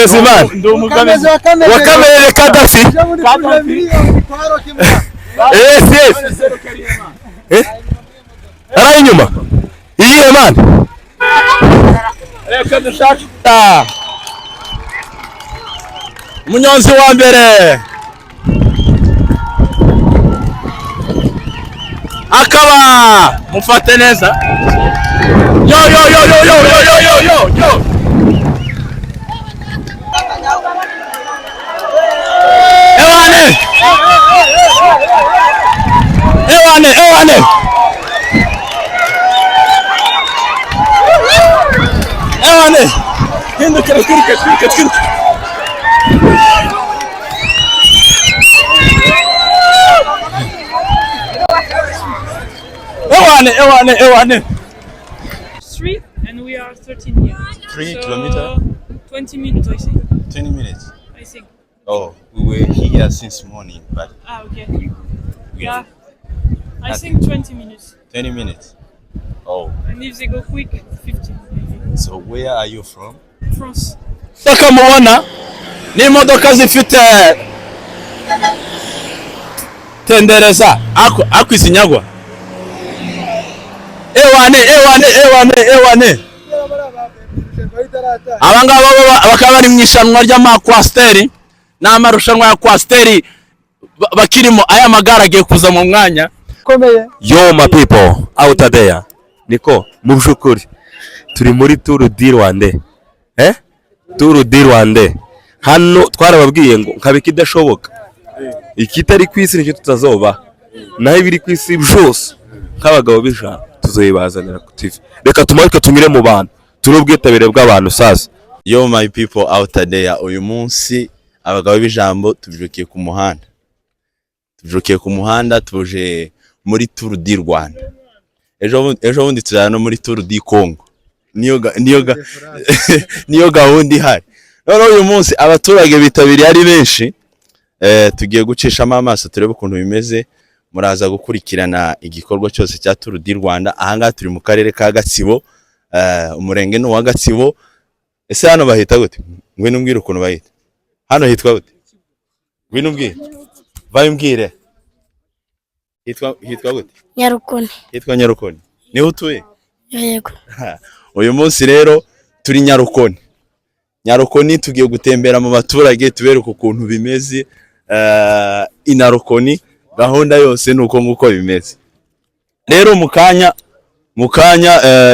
Imana Ndi umugabizi. Wa Kamerere Kadafi. Yes. Eh? Ari inyuma. Iyihe man? Reka dushake. Ah. Umunyonzi wa mbere akaba mufate neza. Yo yo yo yo yo yo yo yo yo yo. Ewane! Ewane, ewane! Ewane! Hindukira twiruke twiruke twiruke. Ewane, ewane, ewane! 3 and we are 13 here. 3 So, kilometer? 20 minutes, I think. 20 minutes. I think. Oh, we were here since morning, but Ah, okay. we Yeah. I think 20 minutes. 20 minutes. Oh, And if they go quick, 15 maybe. so where are you from? France. Imodoka mubona ni imodoka zifite tendereza ako ako izinyagwa. Ewane, ewane, ewane, ewane! Aba ngaba bo bakaba bari mu ishanwa ry'amakwasiteri, ni amarushanwa ya kwasiteri bakirimo. Aya magare agiye kuza mu mwanya. Yo my people out there, niko mu by'ukuri turi muri Tour du Rwanda, Tour du Rwanda. Hano twarababwiye ngo nkaba ikidashoboka, ikitari ku isi nicyo tutazoba, naho ibiri ku isi byose nk'abagabo b'ijana tuzoyibazanira ku TV. Reka tumanuke tunyure mu bantu turi ubwitabire bw'abantu sasa. Yo my people out there, uyu munsi abagabo b'ijambo tubyukiye ku muhanda. Tubyukiye ku muhanda, tuje muri Tour du Rwanda. Ejo bundi tuzajya no muri Tour du Congo. Niyo gahunda ihari. Noneho uyu munsi abaturage bitabiriye ari benshi. Tugiye gucishamo amaso turebe ukuntu bimeze. Muraza gukurikirana igikorwa cyose cya Tour du Rwanda. Ahangaha turi mu karere ka Gatsibo. Umurenge ni uwa Gatsibo. Ese hano bahita gute? Ngwino umbwire ukuntu bahita. Hano hitwa gute? Ngwino umbwire. Vayo umbwire. Hitwa gute? Nyarukoni. Hitwa Nyarukoni. Niho utuye? Yego. Uyu munsi rero turi Nyarukoni. Nyarukoni tugiye gutembera mu baturage tubereke ukuntu bimeze. Inarukoni gahunda yose ni uko nguko bimeze. Rero mu kanya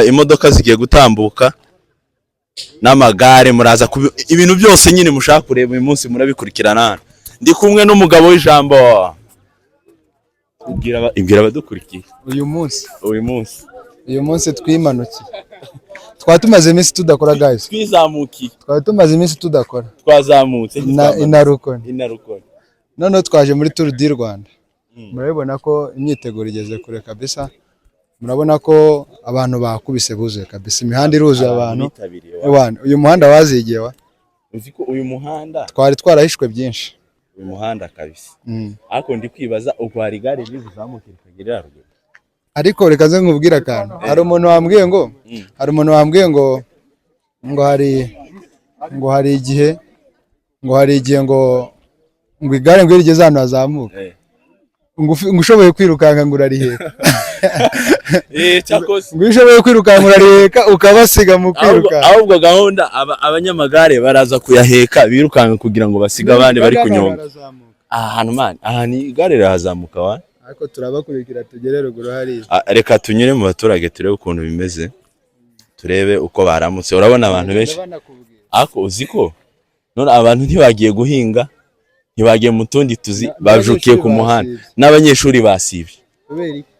imodoka zigiye gutambuka n'amagare, muraza ibintu byose nyine mushaka kureba uyu munsi murabikurikirana hano. Ndi kumwe n'umugabo w'ijambo. Ibwira abadukurikiye. Uyu munsi Uyu munsi uyu munsi twimanukiye, twari tumaze iminsi tudakora, guys. Twizamukiye. Twari tumaze iminsi tudakora. Twazamutse. Na Ntitwamanuka. Inarukoni. Inarukoni. Noneho twaje muri Tour du Rwanda, murabibona ko imyiteguro igeze kure kabisa. Murabona ko abantu bakubise buzuye kabisa, imihanda iruzuye abantu. Bitabiriye wa. Ewana, uyu muhanda wazigiye wa. Uzi ko uyu muhanda Twari twarahishwe byinshi. Uyu muhanda kabisa. Ariko ndi kwibaza uko hari igare riri buzamuke rikagera haruguru. Ariko reka nze nkubwire akantu. Hari umuntu wambwiye ngo hari igihe ngo igare ngo iyo rigeze ahantu hazamuka, ngo ushoboye kwirukanka ngo urariheka. Eh, cyakoze. Ngo iyo ushoboye kwirukanka urariheka ukabasiga mu Ahubwo kwirukanka. Ahubwo gahunda abanyamagare baraza kuyaheka birukanka kugira ngo basige abandi bari kunyonga. Barazamuka. Aha hantu man, aha ni igare rirahazamuka wa. Ariko turabakurikira tugere ruguru hariya. Ah, reka tunyure mu baturage turebe ukuntu bimeze, turebe uko baramutse. Urabona abantu benshi. Banakubwira. Ariko uzi ko none abantu ntibagiye guhinga, ntibagiye mu tundi tuzi, bajukiye ku muhanda. Basibye. N'abanyeshuri basibye. Kubera iki?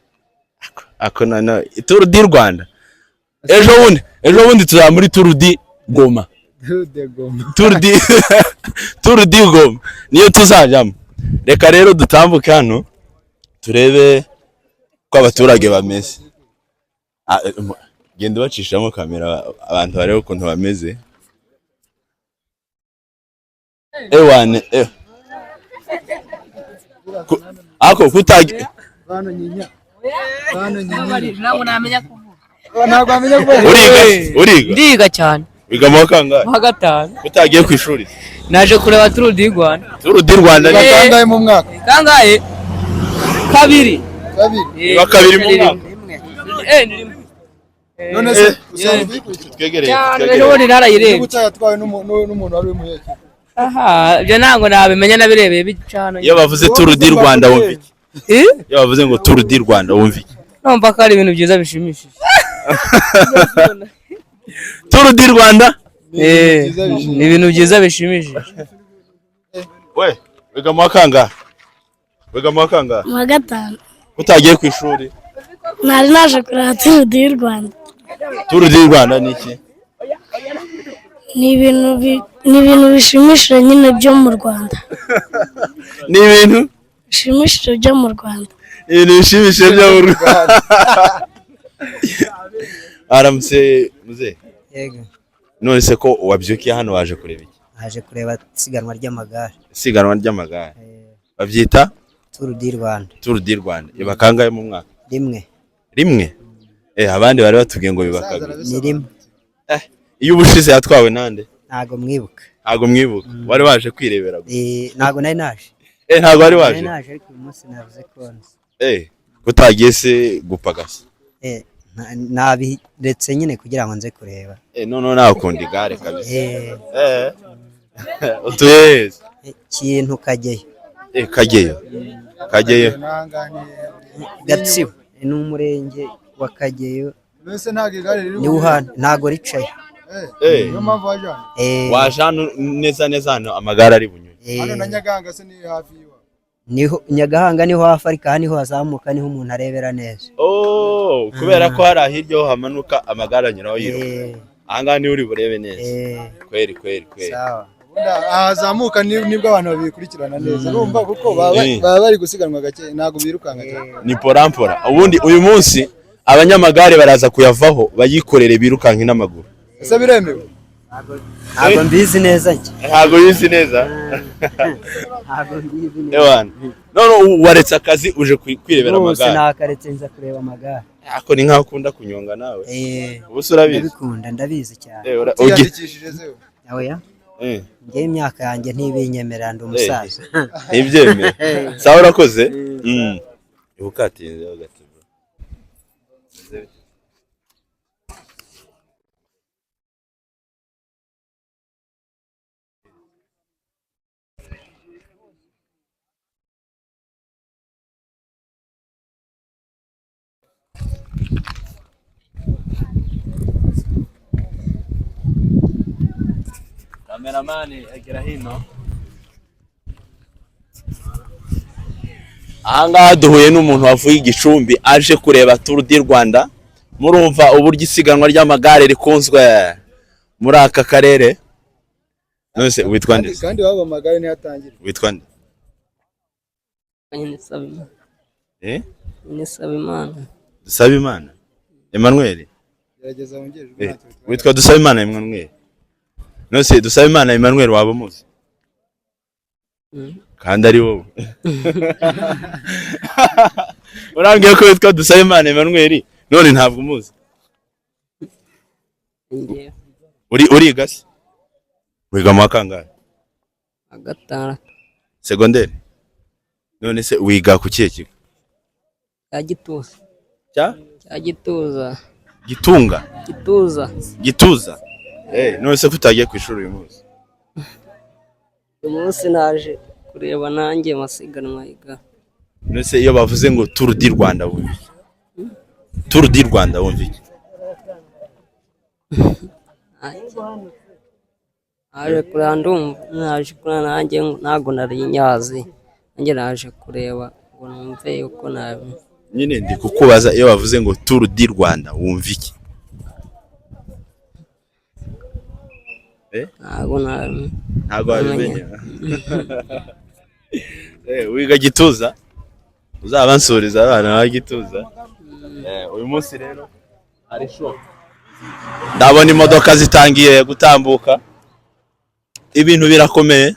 Ako na Tour du Rwanda. Ejo bundi tuzaba muri Tour du Goma. Tour de Goma. Tour du Goma niyo tuzajyamo. Reka rero dutambuke hano turebe uko abaturage bameze. Ah, genda ubacishamo kamera abantu barebe ukuntu bameze. Ewane ako kutagi Bano nyinya. Bano nyinya. Ntabwo namenya kuvuga. Ntabwo wamenya kuvuga. Uriga, uriga? Ndiga cyane. Wiga mu wa kangahe? Mu wa gatanu. Utagiye ku ishuri? Naje kureba Tour du Rwanda. Tour du Rwanda ni Kangahe mu mwaka? Kangahe? Kabiri. Kabiri. Iba kabiri mu mwaka. Eh, ni rimwe. None se usanzwe uyikurikira? Twegereye. Cyane, Twegereye. ejo bundi narayirebye. Igihugu cyatwawe n'umuntu wari umuheke. Aha, ibyo ntabwo nabimenya, nabirebeye bicano. Iyo bavuze Tour du Rwanda wumva iki? Eh? Iyo bavuze ngo Tour du Rwanda wumva iki? Numva ko ari ibintu byiza bishimishije. Tour du Rwanda? Eh, ni ibintu byiza bishimishije. We, wiga mu wa kangahe? Wiga mu wa kangahe? Mu wa gatanu. Utagiye ku ishuri? Nari naje kureba Tour du Rwanda. Tour du Rwanda ni iki? Ni ibintu bishimishije nyine byo mu Rwanda. Ni ibintu bishimishije byo mu Rwanda. Ibintu bishimishije byo mu Rwanda. Aramutse muze. Yego. None se ko wabyukiye hano waje kureba iki? Naje kureba isiganwa ry'amagare. Isiganwa ry'amagare. Babyita Tour du Rwanda. Tour du Rwanda. Iba kangahe mu mwaka? Rimwe. Rimwe? Abandi bari batubwiye ngo biba kabiri. Ni rimwe. Iyo ubushize yatwawe nande? Ntago mwibuka. Ntago mwibuka. Wari waje kwirebera gusa. Ntago nari naje. Ntago wari waje? Nari naje ariko uyu munsi navuze ko nzi. Kutagiye se gupagasa? Nabiretse nyine kugira ngo nze kureba. None nawe ukunda igare kabisa. Utuye Kintu Kageyo. Kageyo. Kageyo. Gatsibo ni umurenge wa Kageyo. Mbese ntago igare riri Ni uhana, ntago ricaye. Niyo mpamvu waje hano. Waje hano neza neza hano amagare ari bunyure. Hano na Nyagahanga se ni hafi y'iwawe. Niho Nyagahanga niho hafi, ariko aha niho hazamuka, niho umuntu arebera neza. Oh, kubera ko hari ahirya ho hamanuka amagare anyuraho yiruka. Aha ngaha niho uri burebe neza. Kweri kweri kweri. Sawa. Ahazamuka nibwo abantu babikurikirana neza. Urumva kuko baba bari gusiganwa gake, ntago birukanka cyane. Ni porampora. Ubundi uyu munsi abanyamagare baraza kuyavaho bayikorere birukanke n'amaguru. Ese biremewe? Ntabwo mbizi neza njye. Ntabwo bizi neza. Ntabwo mbizi neza. Ewana. None waretse akazi uje kwirebera Rwose amagare. nakaretse nza kureba amagare. Ako ni nkaho ukunda kunyonga nawe. Ubu se urabizi? Ndabikunda, ndabizi cyane. Utiyandikishije se? Oya. Njyewe imyaka yanjye ntibinyemerera, ndi umusaza. Ntibyemere. Sawa urakoze. Ukatinze hagati. Kameramani egera hino. Ahangaha duhuye n'umuntu wavuye Igicumbi aje kureba Tour du Rwanda. Murumva uburyo isiganwa ry'amagare rikunzwe muri aka karere. None se witwa nde? Kandi waba amagare ntiyatangira. Witwa nde? Nisabimana. Dusabimana Emmanuel. Gerageza wongere ijwi ntacyo bitwaye. Witwa Dusabimana Emmanuel. None se Dusabimana Emmanuel waba umuzi? Kandi ari wowe. Urambwiye ko witwa Dusabimana Emmanuel none ntabwo umuzi. Uriga se? Wiga mu wa kangahe? Gatandatu. Segonderi. None se wiga ku kihe kigo? Cya Gituza. Cya? Cya Gituza. Gitunga. Gituza. Gituza. None se kutagiye ku ishuri uyu munsi? Uyu munsi naje kureba nanjye amasiganwa yiga. None se iyo bavuze ngo Tour du Rwanda wumva iki? Tour du Rwanda wumva iki? Naje kureba ndumva, naje kureba nanjye ntago nari nyazi. Nanjye naje kureba ngo numve uko nabi. Nyine ndi kukubaza iyo bavuze ngo Tour du Rwanda wumva iki? Ntago nabi. Ntago wabimenya. Wiga Gituza? Uzabansuriza abana ba Gituza. Uyu munsi rero ari show. Ndabona imodoka zitangiye gutambuka. Ibintu birakomeye.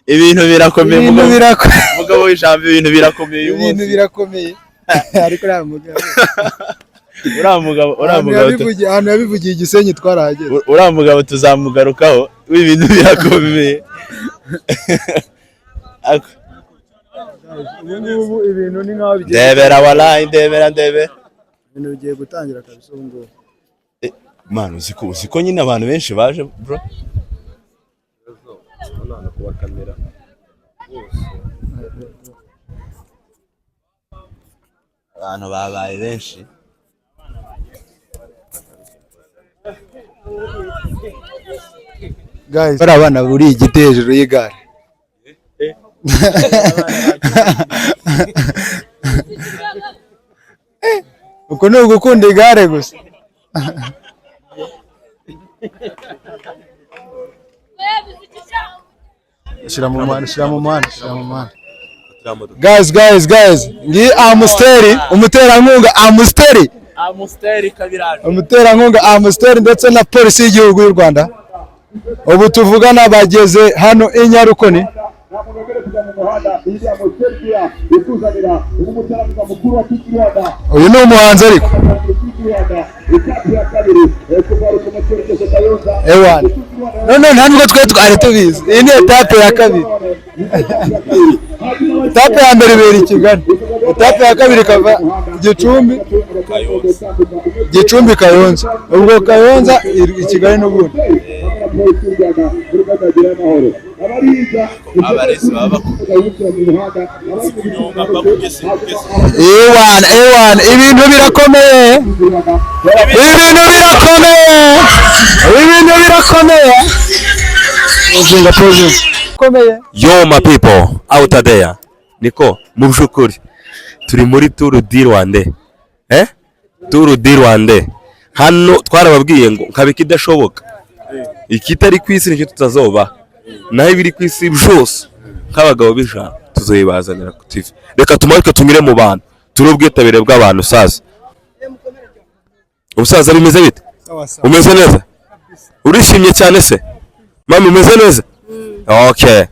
Ibintu birakomeye. Ibintu birakomeye. Mugabo w'ijambo ibintu birakomeye uyu Ibintu munsi. birakomeye. Ariko nta mugabo. Uriya mugabo, uriya Ahantu mugabo ahantu yabivugiye Igisenyi twarahageze. Uriya mugabo tuzamugarukaho, w'ibintu birakomeye. Ubu ngubu ibintu ni nkaho bigiye Ndebera walayi, ndebera, ndebera. Ibintu bigiye gutangira kabisa ubu ngubu. Man, uziko nyine abantu benshi baje, bro. Kuba kamera. Abantu babaye benshi. Guys, bari abana buriye igiti hejuru y'igare. Uko ni ugukunda igare gusa. Shyira mu muhanda, shyira mu muhanda, shyira mu muhanda. Guys, guys, guys, ngiyi Amstel, umuterankunga Amstel. Amstel kabiraje. Umuterankunga Amstel ndetse na polisi y'igihugu y'u Rwanda. Ubu tuvugana bageze hano i Nyarukoni. Uyu ni umuhanzi ariko. Ewana. None nta nubwo twe twari tubizi. Iyi ni etape ya kabiri. Etape ya mbere ibera i Kigali. Etape ya kabiri ikava Gicumbi. Gicumbi Kayonza. Ubwo Kayonza i Kigali n'ubundi. Abarezi baba kunyonga bakugeze. Ewana, ewana, ibintu birakomeye. Ibintu birakomeye. Ibintu birakomeye. Pozinga, pozinga. Komeye. Yo my people out there, niko mu by'ukuri turi muri Tour du Rwanda, Tour du Rwanda. Hano twarababwiye ngo nkaba ikidashoboka, ikitari ku isi nicyo tutazoba, naho ibiri ku isi byose nk'abagabo b'ijana tuzoyibazanira ku TV. Reka tumanuke tunyure mu bantu, turi ubwitabire bw'abantu. Sasa umusaza bimeze bite? Umeze neza? Urishimye cyane se? Mama umeze neza? Okay.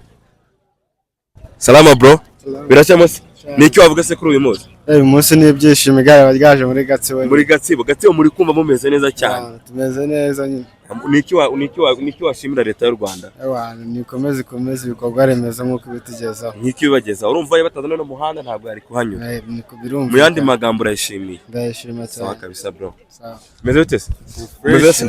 Salama bro. Biracyamo se? Niki wavuga se kuri uyu munsi? Uyu munsi ni ibyishimo, igare ryaje muri Gatsibo. Muri Gatsibo, Gatsibo muri kumva mumeze neza cyane. Tumeze neza nyine. Niki washimira leta y'u Rwanda? Ewana, nikomeze ikomeze ibikorwa remezo nk'uko ibitugezaho. Niki bibageza? Urumva batazana no muhanda ntabwo yari kuhanyura. Mu yandi magambo urayishimiye. Ndayishima Sawa cyane. kabisa bro. Sawa. Meze bite se? Meze se?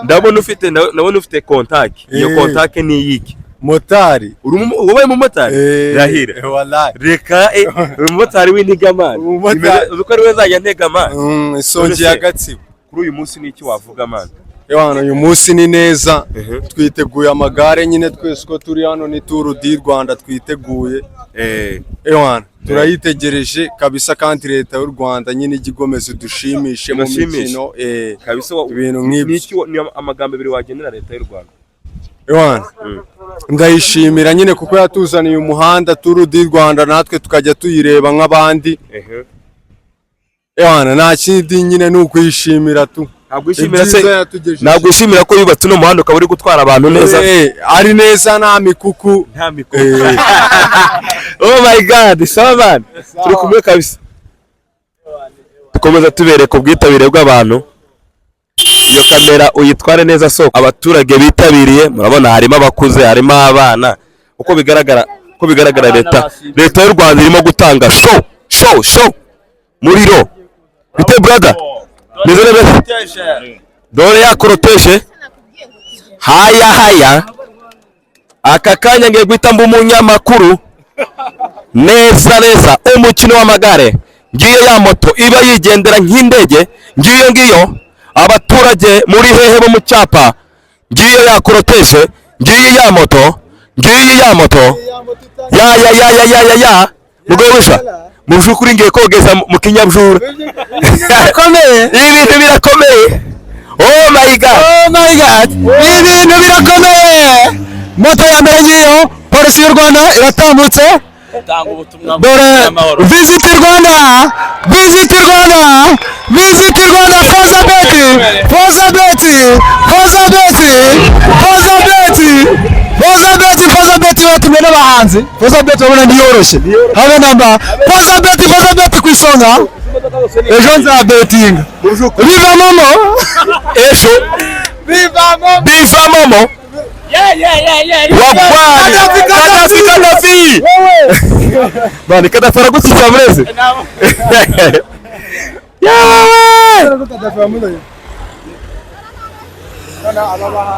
Ndabona ufite contact. Iyo contact ni iyiki? Motari. Uri wabaye umumotari? Rahira. Wallahi. Reka uri umumotari w'intigamana. Umumotari. Uzi ko ari we azajya ntegamana. Isongi ya Gatsibo. Kuri uyu munsi ni iki wavuga man? Ewana, uyu munsi ni neza. Twiteguye amagare nyine twese uko turi hano ni Tour du Rwanda twiteguye. Ewana, turayitegereje kabisa kandi leta y'u Rwanda nyine ijya igomeza idushimishe mu mikino kabisa ibintu nk'ibyo. Ni amagambo abiri wagenera leta y'u Rwanda. Ewana, ndayishimira nyine kuko yatuzaniye umuhanda Tour du Rwanda natwe tukajya tuyireba nk'abandi. Ewana, nta kindi nyine ni ukuyishimira tu. Ntabwo wishimira ko yubatse uno muhanda ukaba uri gutwara abantu neza? Ari neza nta mikuku. Nta mikuku. Oh my god, sawa man. Turi kumwe kabisa. Dukomeza tubereka ubwitabire bw'abantu. Iyo kamera uyitware neza soko. Abaturage bitabiriye, murabona harimo abakuze, harimo abana. Uko bigaragara leta y'u Rwanda irimo gutanga show show show muri ro. Bite brother? Meze neza. Dore ya koroteje. Haya haya. Aka kanya ngiye guhita mba umunyamakuru. Neza neza umukino w'amagare. Ngiyo ya moto iba yigendera nk'indege. Ngiyo ngiyo abaturage muri hehe bo mu cyapa. Ngiyo ya koroteje, ngiyo ya moto, ngiyo ya moto. Ya ya ya ya ya ya ya. Mugobusha. Mujukuri ngiye kogeza mu kinyabjura. Birakomeye. Ibintu birakomeye. Oh my god. Oh my god. Ibintu birakomeye. Moto ya mbere ngiyo, polisi y'u Rwanda iratambutse. Tanga ubutumwa Dore Visit Rwanda, Visit Rwanda, Visit Rwanda, Forza Beti, Forza Beti, Forza Beti, Forza Beti, Forza Beti, Forza Beti batumwe n'abahanzi. Forza Beti urabona ntiyoroshye. Habe namba. Forza Beti, Forza Beti ku isonga. Ejo nzabetinga. Biva momo. Ejo. Biva momo. Biva momo. Wagwan. Kadafi, Kadafi. Mani Kadafi aragutsinda mureze. Yawe.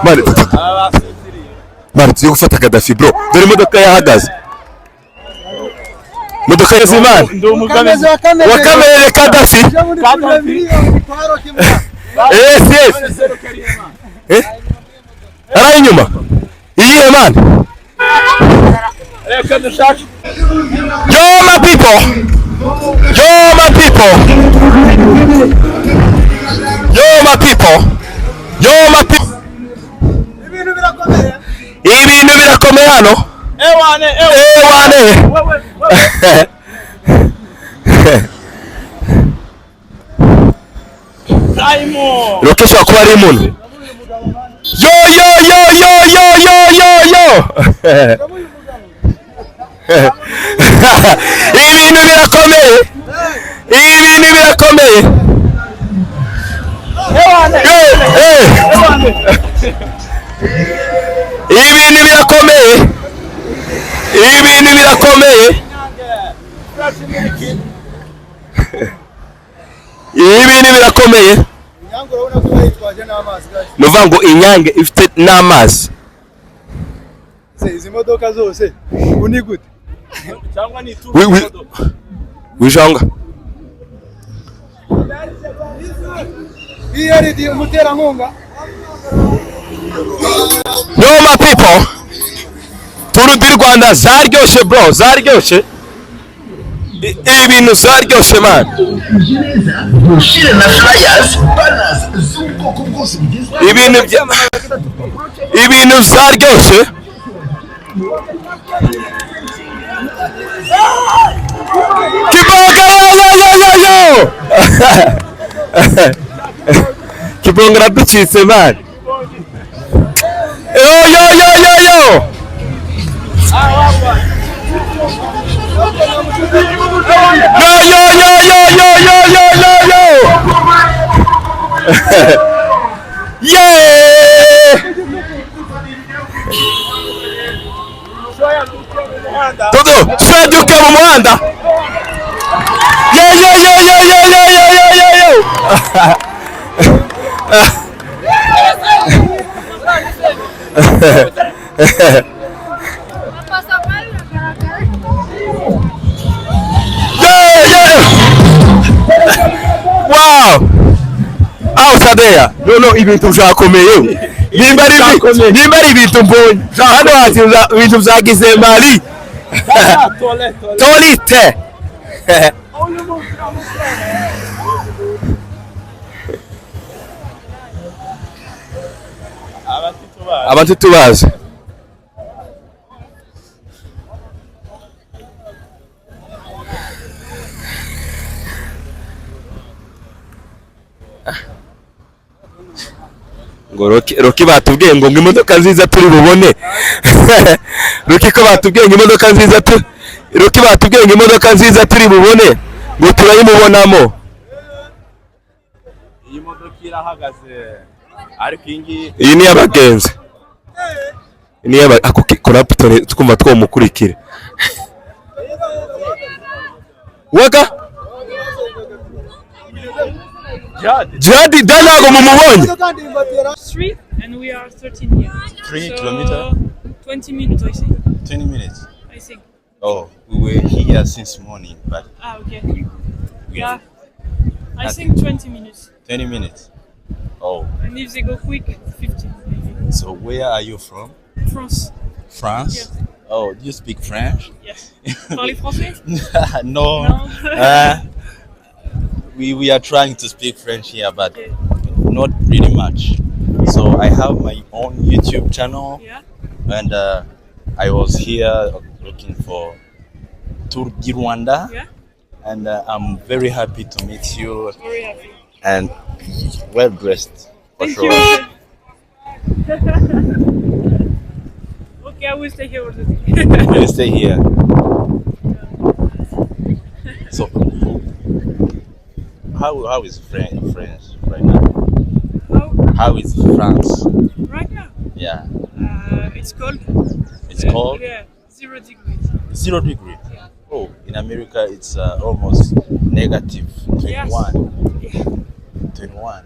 Mani. Mani tugiye gufata Kadafi, bro. Dore imodoka yahagaze. Imodoka ya Zimana. Wakamere Kadafi. Yes. Eh? Ari inyuma. Iyihe, man? Reka dushake. Yo, my people. Yo, my people. Yo, my people. Yo, my people. Ibintu birakomeye hano. Ewane, ewane. Wewe. Time. Rocky ashobora kuba ari imuno. Yo, yo, yo, yo, yo, yo, yo, yo. Ibintu birakomeye. Ibintu birakomeye. Yo, eh. Ibintu birakomeye. Ibintu birakomeye. Ibintu birakomeye. Ni ukuvuga ngo Inyange ifite n'amazi. Izi modoka zose ubu ni gute? Cyangwa ni Wijanga. BRD umuterankunga. Yo, my people. Tour du Rwanda zaryoshye, bro, zaryoshye. Ibintu zaryoshye, man. Ushyire na flyers, banners z'ubwoko bwose bugezweho. Ibintu zaryoshye. Kibonga, yo, yo, yo, yo, yo. Kibonga araducitse, man. Yo, yo, yo, yo, yo. Yo, yo, yo, yo, yo, yo, yo, yo, yo. Yeah! Todo, shabyuke mu muhanda. Yo, yo, yo, yo, yo, yo, yo, yo, yo, yo. Yeah, yeah. Wow! Out there. No, ibintu byakomeye. Nimba ari ibintu mbonye. Hano hati ibintu byagize mali. Tolite. Abantu tubazi. Ngo Rocky batubwiye ngo imodoka nziza turi bubone. Rocky ko batubwiye ngo imodoka nziza tu Rocky batubwiye ngo imodoka nziza turi bubone ngo turayimubonamo. Iyi modoka irahagaze, ariko iyi ngiyi Iyi ni iy'abagenzi. Ni iy'aba ako Clapton twumva twomukurikira. Waga Jihad da ntabwo mumubonye. 3 and we are 13 here. 3 So, kilometer? 20 minutes, I think. 20 minutes. I think. Oh, we were here since morning, but Ah, okay. we Yeah. I think 20 minutes. 20 minutes. Oh, And if they go quick, 15 maybe. So where are you from? France. France? Yeah. Oh, do you speak French? Yes. Parlez français? No. No. We are trying to speak French here, but Okay. not really much. So I have my own YouTube channel, Yeah. and I was here looking for Tour du Rwanda, and I'm very happy to meet you Very happy. And well dressed for Thank sure. you. Okay, I will stay here all the day. You stay here. So How is France right now? How? How is France? Right now? Yeah. It's cold. It's cold. Yeah, 0 degrees. 0 degree. Oh, in America it's almost negative 21. Yes. Yeah. 21.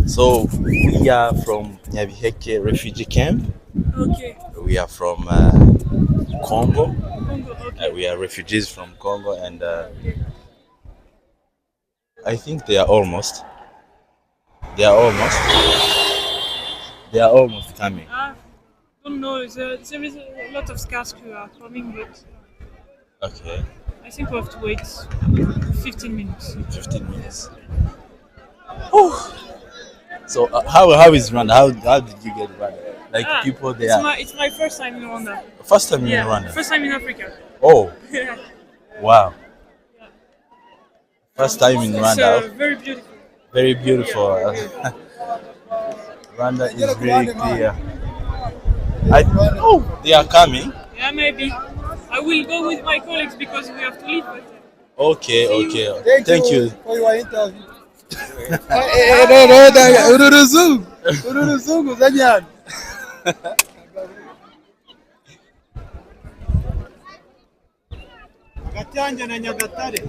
So we are from Nyabiheke refugee camp. Okay. We are from Congo. Congo. Okay. We are refugees from Congo, and I think they are almost. They are almost. They are almost coming. Ah, don't know. There is a lot of cars who are coming, but I think we have to wait 15 minutes. 15 minutes. So how is Rwanda? How did you get Rwanda? Like Ah, people it's there. My it's my first time in Rwanda. First time Yeah, in Rwanda. first time in Africa. Oh, Yeah. wow. First time in It's Rwanda. very beautiful. Very beautiful. Rwanda is very clear. Oh, they are coming. Yeah, maybe. I will go with my colleagues because we have to leave. But Okay. Thank you. For your interview. Uru ruzungu, uru ruzungu uzanye hano. Hagati yanjye na Nyagatare.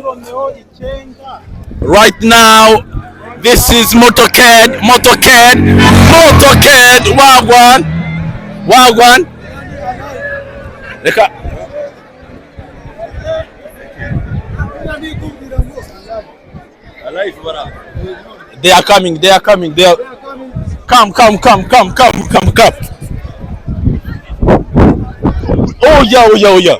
Romeo 9. Right now, this is Motorcade, Motorcade, Motorcade, wagwan, wagwan. Reka. They are coming, they are coming, they are. Come, come, come, come, come, come, come. Oh yeah, oh yeah, oh yeah.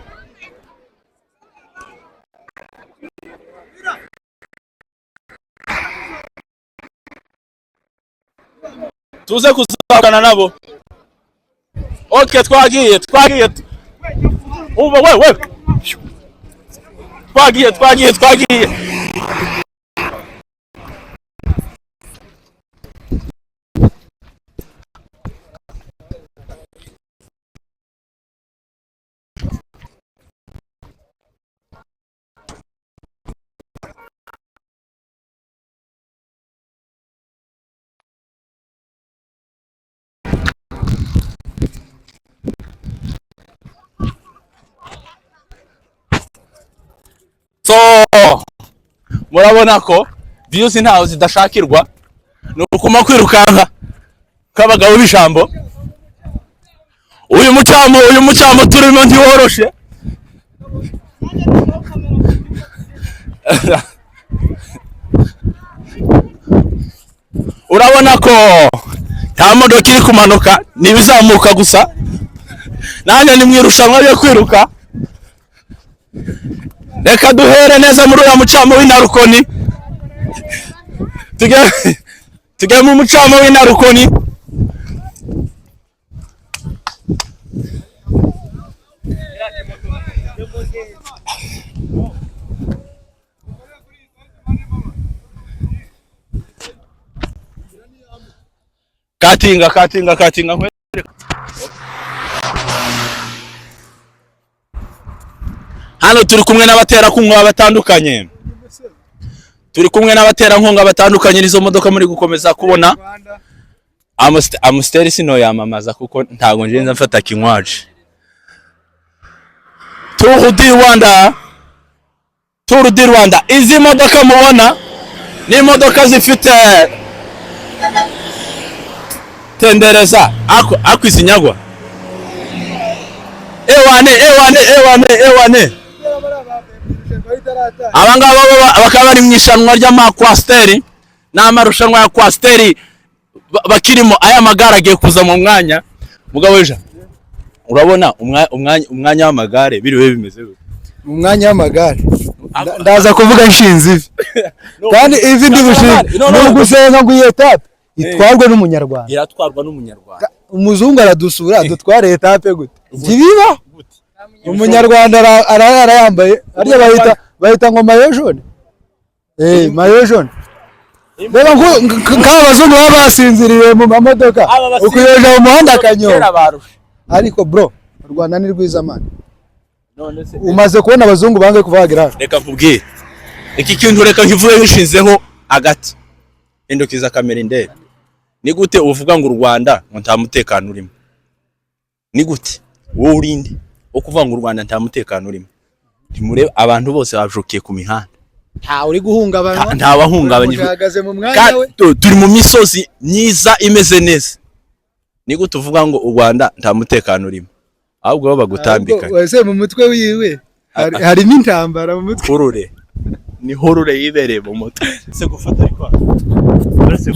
Tuze kuzakana nabo. Okay, twagiye, twagiye. Umva we, we. Twagiye, twagiye, twagiye. So murabona ko views ntaho zidashakirwa, ni ukuma kwirukanka k'abagabo b'ijambo. Uyu mucamo turimo ntiworoshe. Urabona ko nta modoka iri kumanuka, ni ibizamuka gusa. Nanjye ni mu irushanwa ryo kwiruka. Reka duhere neza muri uriya mucamo w'inarukoni, tujye mu mucamo w'inarukoni. Katinga, katinga, katinga, nkwereke. Hano turi kumwe n'abaterankunga batandukanye, turi kumwe n'abaterankunga batandukanye. Nizo modoka muri gukomeza kubona. Amstel sinoyamamaza kuko ntago ngenza mfata kinywaji. Tour du Rwanda, Tour du Rwanda. Izi modoka mubona ni imodoka zifite tendereza ako ako izinyagwa. Ewane, ewane, ewane, ewane. Abangaba bo bakaba bari mu ishanwa ry'amakwasiteri, ni amarushanwa ya kwasiteri bakirimo. Aya magare agiye kuza mu mwanya. Mugabo w'ejo, urabona umwanya w'amagare biriwe bimeze gute? Mu mwanya w'amagare ndaza kuvuga nshinze ivi, kandi ivi ndi bushinge No, no, ni no. ugusenga ngo iyi étape itwarwe n'Umunyarwanda. Iratwarwa n'Umunyarwanda. Umuzungu aradusura dutware étape gute? Ntibibaho. Umunyarwanda arara yambaye arya bahita ngo maillot jaune, maillot jaune. Reba nk'aba bazungu baba basinziriye mu mamodoka, ukuyoja mu muhanda akanyonga. Kera barusha. Ariko bro, u Rwanda ni rwiza, man. U None se Umaze kubona abazungu bangahe kuva wagera hano? Reka nkubwire iki kintu, reka nkivuge nkishinzeho agati. Hindukiza kamera indebe. Ni gute uvuga ngo u Rwanda ngo nta mutekano urimo? Ni gute? Wowe urinde wo kuvuga ngo u Rwanda nta mutekano urimo? Ntimurebe abantu bose bajukiye ku mihanda. Nta uri guhungabanywa. Nta wahungabanyijwe. Uhagaze mu mwanya Kandi we. turi mu misozi myiza imeze neza. Ni gute uvuga ngo u Rwanda nta mutekano urimo? Ahubwo bo bagutambika. Ahubwo ese mu mutwe wiwe harimo intambara mu mutwe? Hurure ni hurure yibereye mu mutwe se gufata, ariko uretse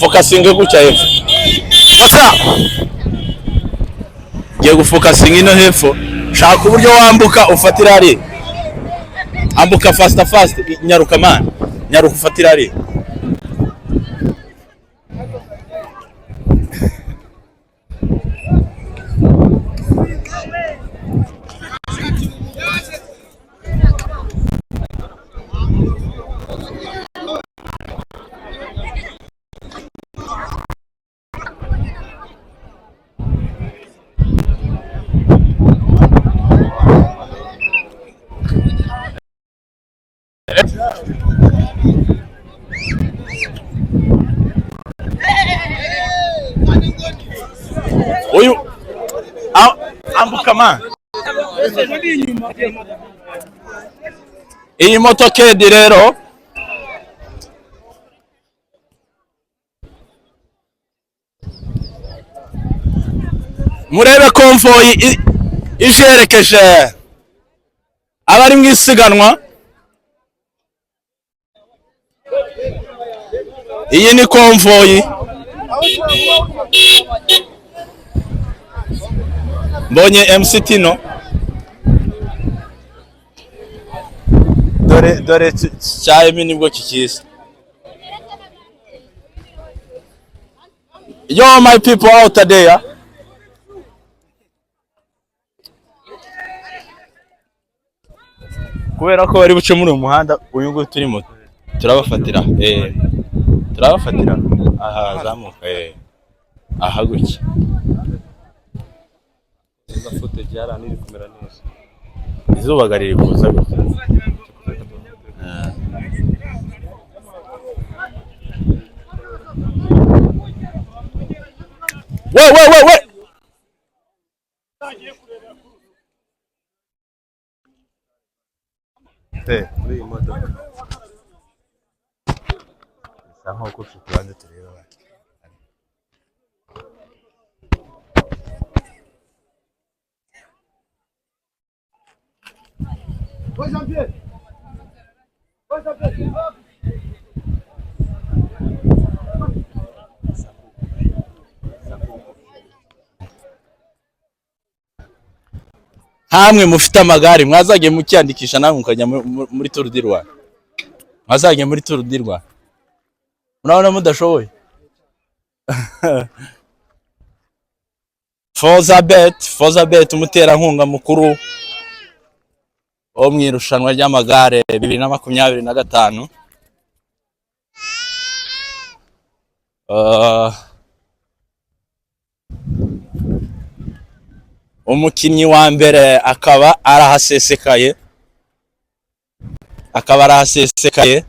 fokasinge gutya hepfo. Fata, ngiye gufokasinga ino hepfo. Shaka uburyo wambuka ufatira hariya. Ambuka faster, fast, nyaruka man, nyaruka ufatira hariya. Uyu ambuka man. Iyi motoka rero murebe convoy ijerekeje abari mu isiganwa. Iyi ni convoy. Mbonye MC Tino. Dore dore cyayemi nibwo kikiza. Yo, my people out there, kubera ko bari buce muri uyu muhanda uyu nguyu turimo, turabafatira aha hazamuka, aha gutya. Neza, footage yari iri kumera neza. Izuba riri kuza gutya. We we we we, Muri iyi modoka. Bisa nkuko tubanze turebe abandi. Nkamwe mufite amagare, mwazagiye mukiyandikisha namwe mukajya muri Tour du Rwanda. Mwazagiye muri Tour du Rwanda, murabona mudashoboye. Forzabet, Forzabet, umuterankunga mukuru wo mu irushanwa ry'amagare 2025. Umukinnyi wa mbere akaba arahasesekaye, akaba arahasesekaye.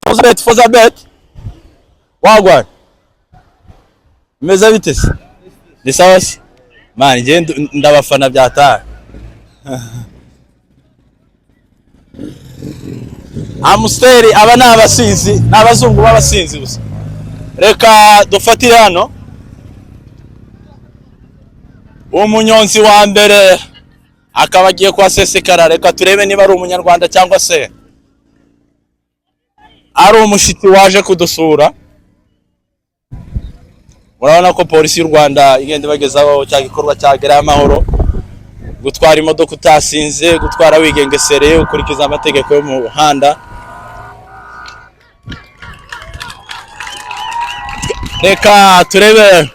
Forzabet, Forzabet, wagwan, bimeze bite se? Ni sawa se man? Njye ndabafana byataye. Amstel, aba ni abasinzi, ni abazungu b'abasinzi gusa. Reka dufatire hano. Umunyonzi wa mbere akaba agiye kuhasesekara. Reka turebe niba ari umunyarwanda cyangwa se ari umushitsi waje kudusura. Murabona ko polisi y'u Rwanda igenda ibagezaho cya gikorwa cya Gerayo Amahoro: gutwara imodoka utasinze, gutwara wigengesereye, ukurikiza amategeko yo mu muhanda. Reka turebe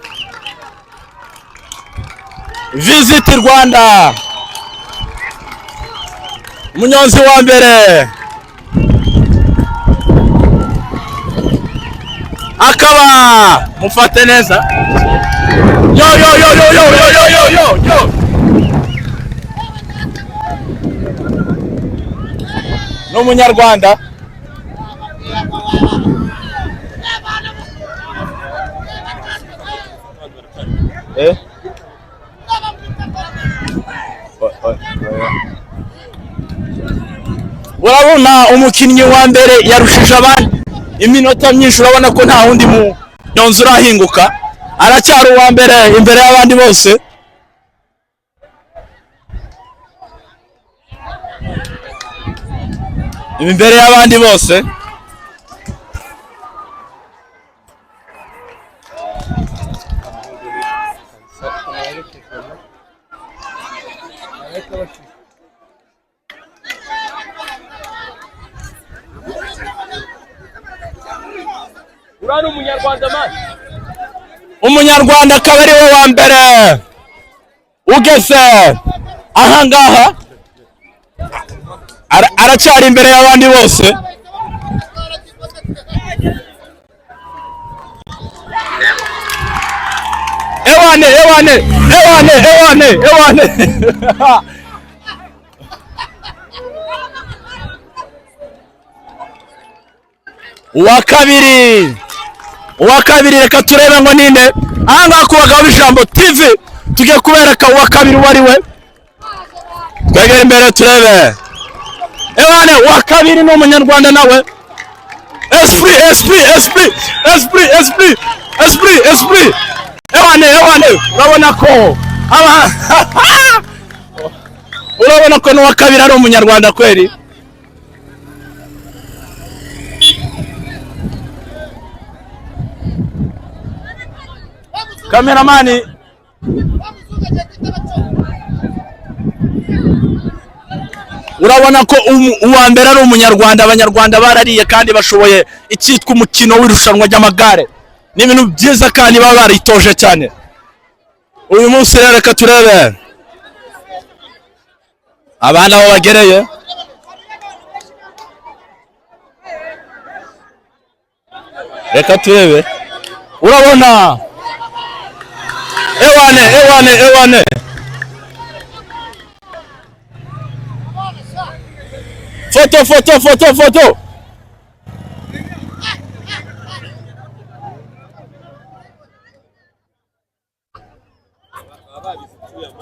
Visit Rwanda. Umunyonzi wa mbere. Akaba mufate neza. Yo yo yo yo yo yo yo yo yo yo. Ni umunyarwanda. Eh? Urabona umukinnyi wa mbere yarushije abandi iminota myinshi, urabona ko nta wundi munyonzi urahinguka, aracyari uwa mbere imbere y'abandi bose. Imbere y'abandi bose. Urari umunyarwanda man. Umunyarwanda akaba ari we wa mbere ugeze ahangaha, aracyari imbere y'abandi bose. Ewane ewane ewane ewane ewane. Uwa kabiri reka turebe ngo ninde. Ahangaha ku Bagabo b'Ijambo TV tugiye kubereka uwa kabiri uwo ari we. Twegere imbere turebe. Ewane, uwa kabiri ni umunyarwanda nawe. Esprit esprit esprit esprit esprit esprit esprit. Ewane ewane, urabona ko urabona ko n'uwa kabiri ari umunyarwanda kweri. Kameramani urabona ko uwa mbere ari umunyarwanda. Abanyarwanda barariye kandi bashoboye icyitwa umukino w'irushanwa ry'amagare. Ni ibintu byiza kandi baba baritoje cyane. Uyu munsi rero reka turebe abana aho bagereye. Reka turebe. Urabona ewane ewane ewane. Foto foto foto foto.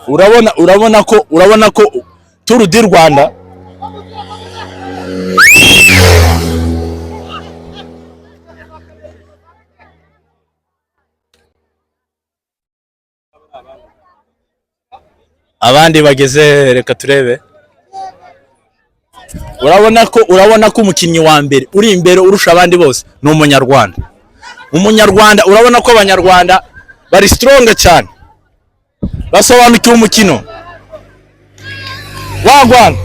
Urabona ko Tour du Rwanda abandi bageze, reka turebe. Urabona ko umukinnyi wa mbere uri imbere urusha abandi bose ni umunyarwanda. Umunyarwanda, urabona ko abanyarwanda bari strong cyane, basobanukiwe umukino wagwana.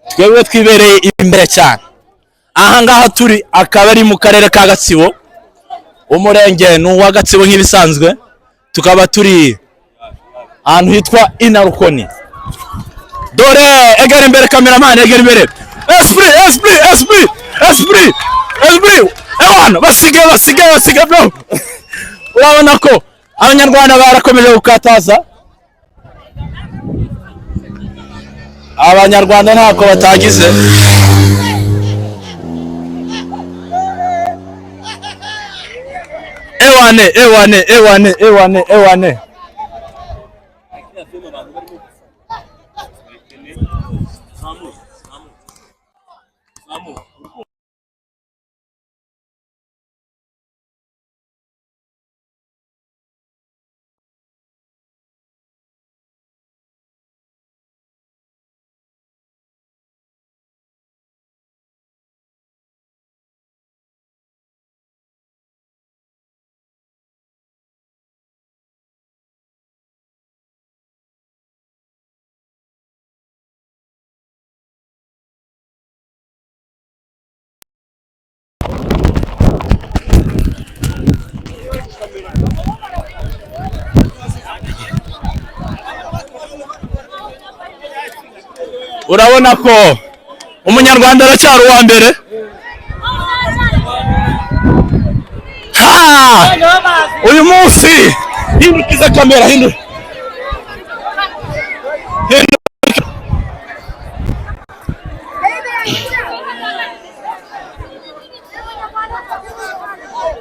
Twebwe twibereye imbere cyane. Aha ngaha turi akaba ari mu karere ka Gatsibo, umurenge ni uwa Gatsibo nk'ibisanzwe, tukaba turi ahantu hitwa Inarukoni. Dore egera imbere cameraman, egera imbere. Esprit esprit esprit esprit esprit. Ewana basige basige basige bro. Urabona ko abanyarwanda barakomeje gukataza. Abanyarwanda ntako batagize. Ewane ewane ewane ewane ewane. Urabona ko Umunyarwanda aracyari uwa mbere. Ha! Uyu munsi hindukiza kamera, hindura. Hinduka.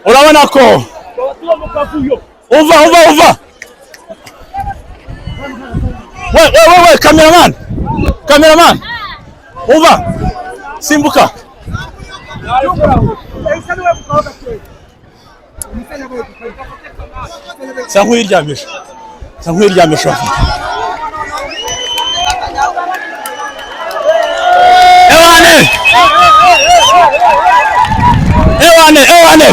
Urabona ko uva uva uva, we we we we, cameraman, cameraman, uva, simbuka. Sa nk'uyiryamisha, sa nk'uyiryamisha. Ewane, ewane, ewane.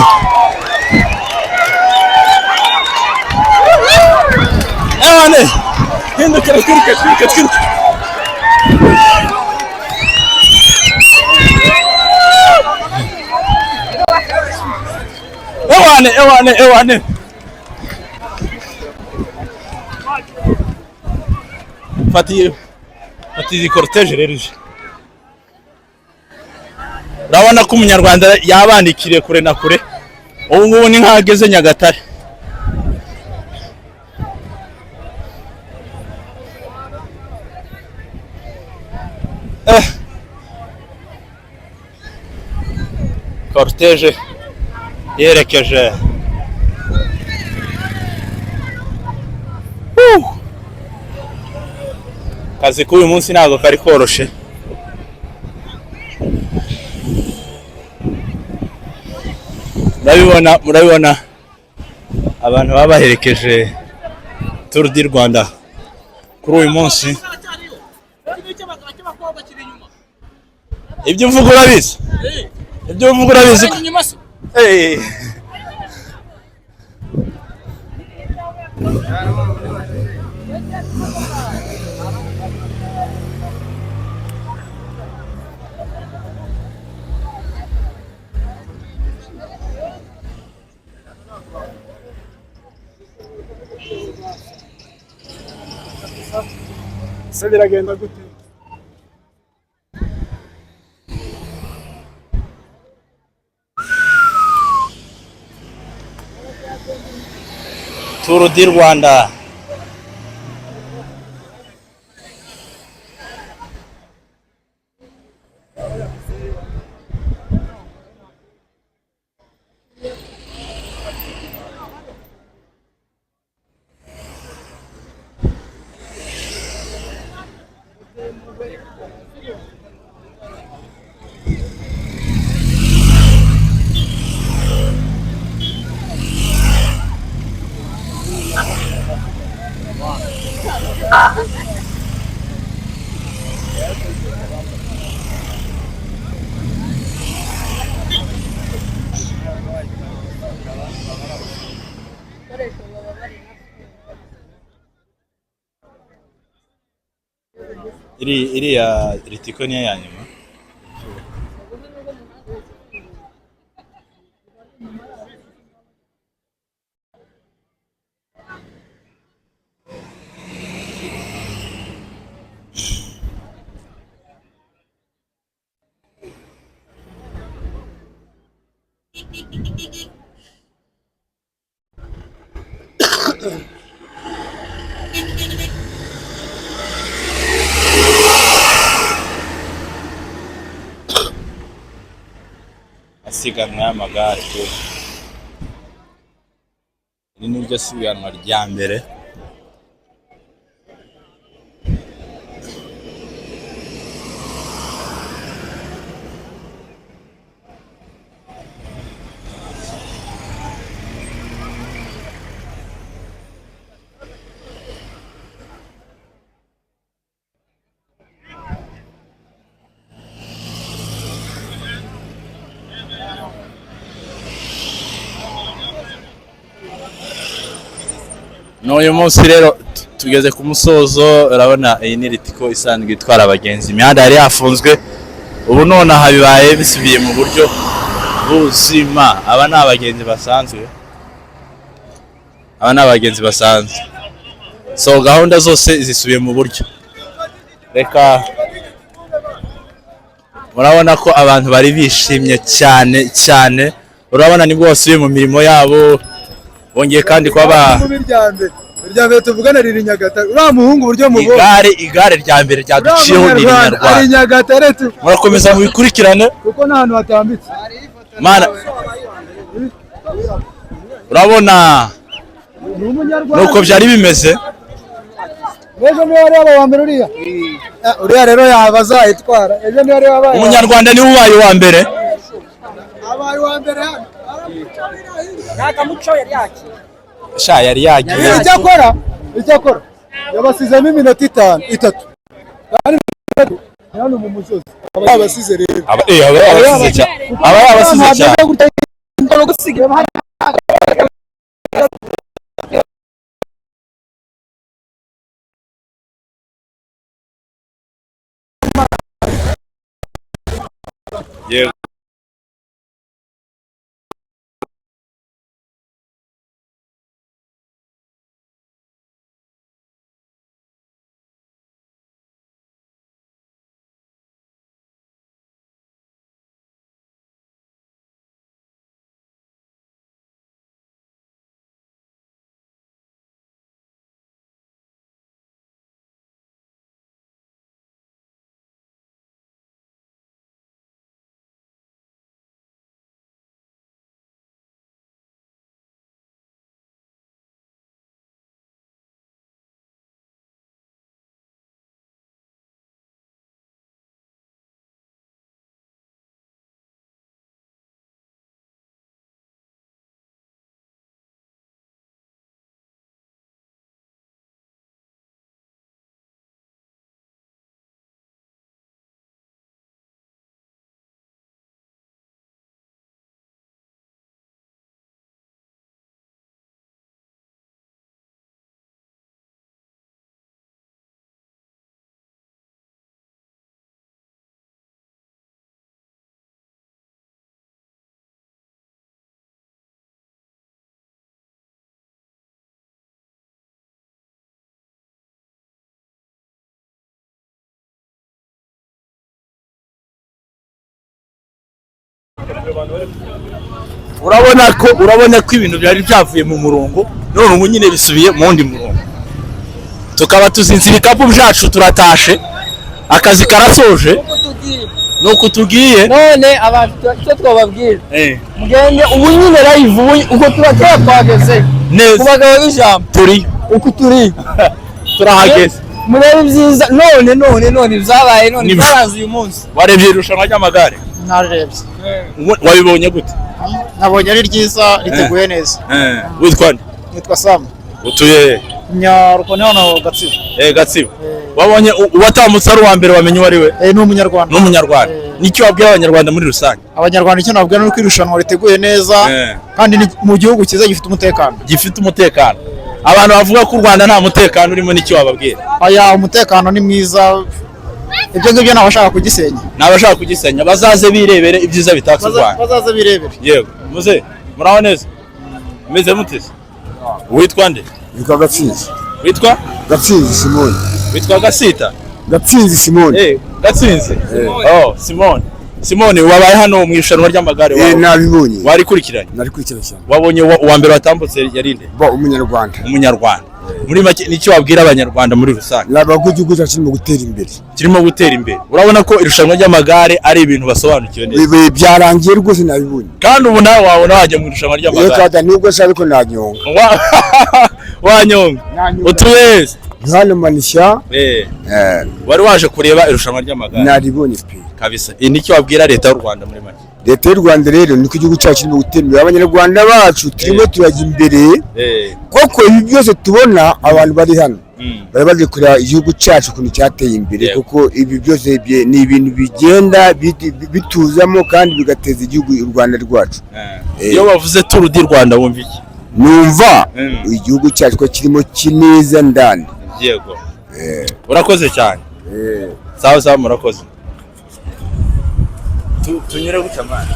Ewane, hindukira, twiruke, twiruke, twiruke. Ewane, ewane, ewane. Fata iyi, fata iyi cortege rero ije. Urabona ko umunyarwanda yabandikiriye kure na kure. Ubu ngubu ni nk'aho ageze Nyagatare. Cortege yerekeje. Woo! Akazi k'uyu munsi ntabwo kari koroshe. Murabibona, murabibona abantu baba baherekeje Tour du Rwanda kuri uyu munsi. Ibyo uvuga urabizi, ibyo uvuga urabizi. Eh. Ese biragenda gute? Tour du Rwanda. Iri iriya ritiko niyo ya nyuma. Asiganwa y'amagare pe. Iri ni ryo siganwa rya mbere. N'uyu munsi rero tugeze ku musozo. Urabona iyi ni ritiko isanzwe itwara abagenzi, imihanda yari yafunzwe, ubu nonaha bibaye bisubiye mu buryo buzima. Aba ni abagenzi basanzwe, aba ni abagenzi basanzwe. So gahunda zose zisubiye mu buryo. Reka Murabona ko abantu bari bishimye cyane cyane. Urabona nibwo basubiye mu mirimo yabo, bongeye kandi kuba ba Irya mbere tuvugana riri Nyagatare, uriya muhungu uburyo mubona igare rya mbere ryaduciyeho ni ari Inyarwanda. Nyagatare tu, Murakomeza mubikurikirane kuko nta hantu hatambitse. Mana, urabona Ni umunyarwanda. nuko byari bimeze. Ejo niwe wari wabaye uwa mbere uriya. Uriya rero yaba azayitwara. Ejo niwe wari wabaye. Umunyarwanda niwe ubaye uwa mbere. Abaye uwa mbere hano. Nakamuco yari yakiye. Sha yari yagiye. Icyakora yabasizemo iminota 5 3 kandi hano mu musozi aba yabasize rero. Aba yabasize cyane. Aba yabasize cyane. Yego. Urabona ko ibintu byari byavuye mu murongo, none ubu nyine bisubiye mu wundi murongo. Tukaba tuzinze ibikapu byacu, turatashe, akazi karasoje, nuko tugiye. None abantu icyo twababwira, mugende ubu nyine live, ubu uko tuba twageze ku bagabo b'ijambo turi uko turi turahageze. Murebe ibyiza none none none byabaye none byaranze uyu munsi. Warebye irushanwa ry'amagare? Narebye. Wabibonye gute? Nabonye ari ryiza, riteguye neza. Witwa nde? Nitwa Sam. Utuye Nyaruko hano Gatsibo. Gatsibo. Wabonye uwatambutse ari uwa mbere, wamenye uwo ari we? Ni umunyarwanda. Ni umunyarwanda. Nicyo wabwira abanyarwanda muri rusange? Abanyarwanda icyo nababwira ni uko irushanwa riteguye neza kandi mu gihugu cyiza gifite umutekano. Gifite umutekano. Abantu bavuga ko u Rwanda nta mutekano urimo, nicyo wababwira? Aya, umutekano ni mwiza. Ibyo ngibyo nabashaka kugisenya. Nabashaka kugisenya bazaze birebere ibyiza bitatse u Rwanda. Bazaze birebere. Yego. Muze muraho neza. Meze mutese. Witwa nde? Witwa Gatsinzi. Witwa? Gatsinzi Simoni. Witwa Gasita? Gatsinzi Simoni. Gatsinzi. Oh, Simoni. Simoni, wabaye hano mu irushanwa ry'amagare wawe. Nabibonye. Warikurikiranye? Narikurikiranye cyane. Wabonye uwa mbere watambutse yari nde? Ba umunyarwanda. Umunyarwanda. Muri make nicyo wabwira abanyarwanda muri rusange? Nabaga igihugu cyacu kirimo gutera imbere. Kirimo gutera imbere. Urabona ko irushanwa ry'amagare ari ibintu basobanukiwe neza. Byarangiye rwose nabibonye. Kandi ubu nawe wabona wajya mu irushanwa ry'amagare. Reka nubwo nshaka ariko nanyonga. Wanyonga. Utuye hano Manisha. Wari waje kureba irushanwa ry'amagare? Naribonye pe. Kabisa. Nicyo wabwira leta y'u Rwanda muri make? Leta y'u Rwanda rero niko igihugu cyacu kirimo gutera imbere, abanyarwanda bacu turimo turajya imbere, koko ibi byose tubona abantu bari hano bari baje kureba igihugu cyacu ukuntu cyateye imbere, kuko ibi byose ni ibintu bigenda bituzamo kandi bigateza igihugu u Rwanda rwacu. Iyo bavuze Tour du Rwanda wumva iki? Numva igihugu cyacu ko kirimo kineza ndani. Yego. Urakoze cyane. Sawa sawa, murakoze. Tunyure gutya mwana.